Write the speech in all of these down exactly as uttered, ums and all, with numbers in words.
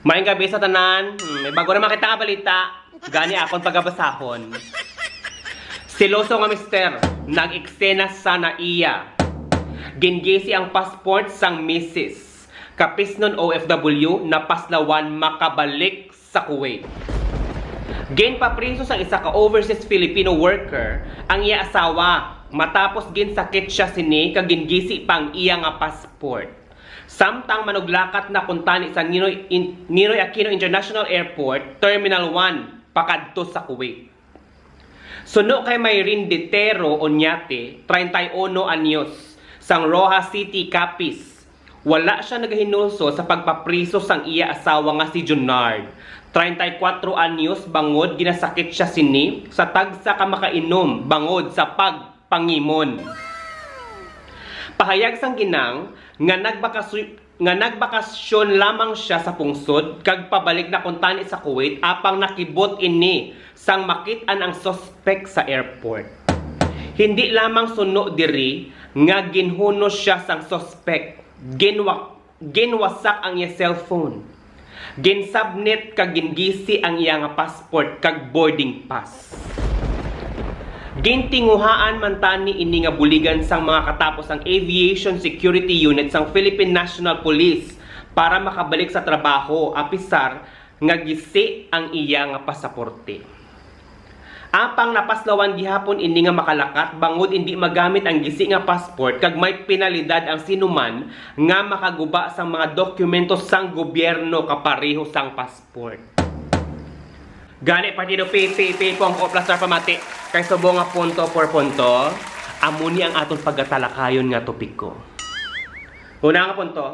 Maayong gabi sa tanan. Hmm, may bago naman kita nga balita. Gani akon pagabasahon. Seloso nga mister, nag-eksena sa na iya. Gingisi ang passport sang misis. Kapisnon O F W, napaslawan makabalik sa Kuwait. Ginpapriso sang isa ka overseas Filipino worker ang iya asawa matapos ginsakit siya sini kag gingisi pa ang iya nga passport. Samtang manuglakat na kuntani sa Ninoy, In-, Ninoy Aquino International Airport, Terminal one, pakadto sa Kuwait. Suno kay Mayrin Ditero Oñate, treinta y uno anyos, sang Roxas City, Capiz, wala siya nagahinulsol sa pagpapriso sang iya asawa nga si Junard, treinta y cuatro anyos, bangod ginasakit siya sini sa tagsa ka makainom bangod sa pagpangimon. Pahayag sang ginang nga nagbakasu-, nga nagbakasyon lamang siya sa pungsod kag pabalik na kuntani sa Kuwait apang nakibot ini sang makit-an ang suspek sa airport. Hindi lamang suno diri nga ginhunos siya sang suspek, ginwa-, ginwasak ang iya cellphone, ginsabnit kag gingisi ang iya nga passport kag boarding pass. Gintinguhaan man tani ini nga buligan sang mga katapos ang Aviation Security Unit sang Philippine National Police para makabalik sa trabaho, apisar nga gisi ang iya nga pasaporte. Apang napaslawan gihapon ini nga makalakat bangod indi magamit ang gisi nga passport kag may penalidad ang sinuman nga makaguba sang mga dokumento sang gobyerno kapareho sang passport. Gani, Partido P P P, Pongko, Plastar, Pamati, kay subong nga punto por punto, amo ni ang aton pagatalakayon nga topiko. Una nga punto,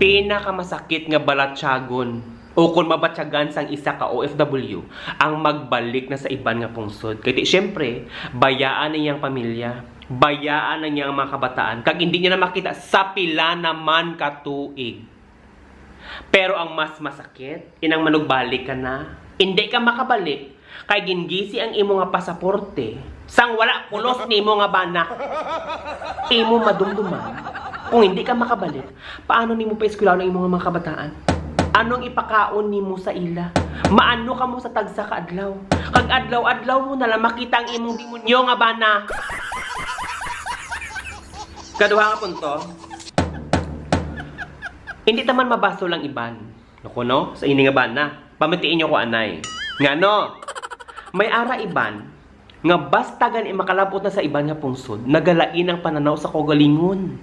pinakamasakit nga balatyagon o kon mabatyagan sang isa ka O F W ang magbalik na sa iban nga pungsod. Kay ti, siyempre, bayaan ang iyang pamilya, bayaan ang iyang mga kabataan, kag hindi niya na makita sa pila naman ka tuig. Pero ang mas masakit, inang manugbalik ka na, hindi ka makabalik, kay gingisi ang imo nga pasaporte sang wala pulos nimo nga bana. Imo madumduman, kung hindi ka makabalik, paano nimo paeskwelahon ang imo nga mga kabataan? Anong ipakaon nimo sa ila? Maano kamo sa tagsa ka adlaw? Kag adlaw-adlaw mo na lang makita ang imong demonyo nga bana. Kaduha nga punto, hindi ta man mabasol ang iban. Naku, no? Sa ini nga bana, pamatiin niyo ko anay. Ngano? May ara iban nga basta gani makalabot na sa iban nga pungsod, nagalain ang pananaw sa kaugalingon.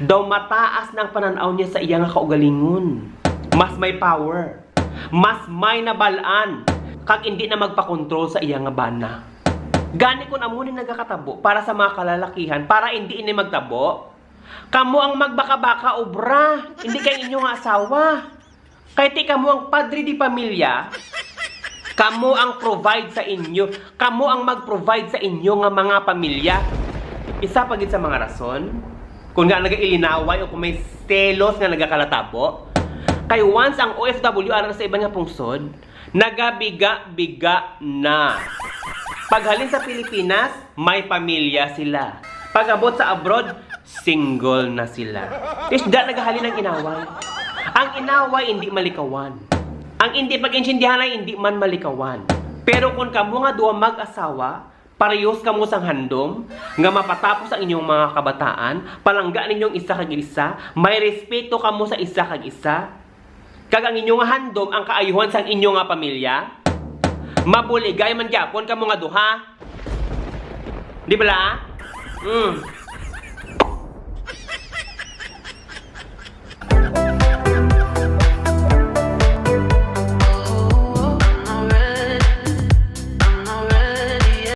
Daw mataas na ang pananaw niya sa iya nga kaugalingon. Mas may power. Mas may nabal-an. Kag indi na magpakontrol sa iya nga bana. Gani, kun amo ni nagakatabo para sa mga kalalakihan, para indi ini magtabo, kamo ang magbaka-baka obra, hindi kay inyo nga asawa. Kay ti kamo ang padre di pamilya, kamo ang provide sa inyo, kamo ang mag-provide sa inyo nga mga pamilya. Isa pa gid sa mga rason, kung nga nagailinaway o kung may selos nga nagakalatabo, kay once ang O F W ara sa iban nga pungsod, nagabiga-biga na. Paghalin sa Pilipinas, may pamilya sila. Pag-abot sa abroad, single na sila. Isda nagahalin ang inaway. Ang inaway hindi malikawan. Ang hindi pag-intindihan ay hindi man malikawan. Pero kung kamo nga duha mag-asawa, parehos kamo sang handom nga mapatapos ang inyong mga kabataan, palangga ninyong isa kag isa, may respeto kamo sa isa kag isa, kag ang inyo nga handom ang kaayuhan sang inyo nga pamilya, mabuligay man gyapon kamo nga duha. Di bala? Mm.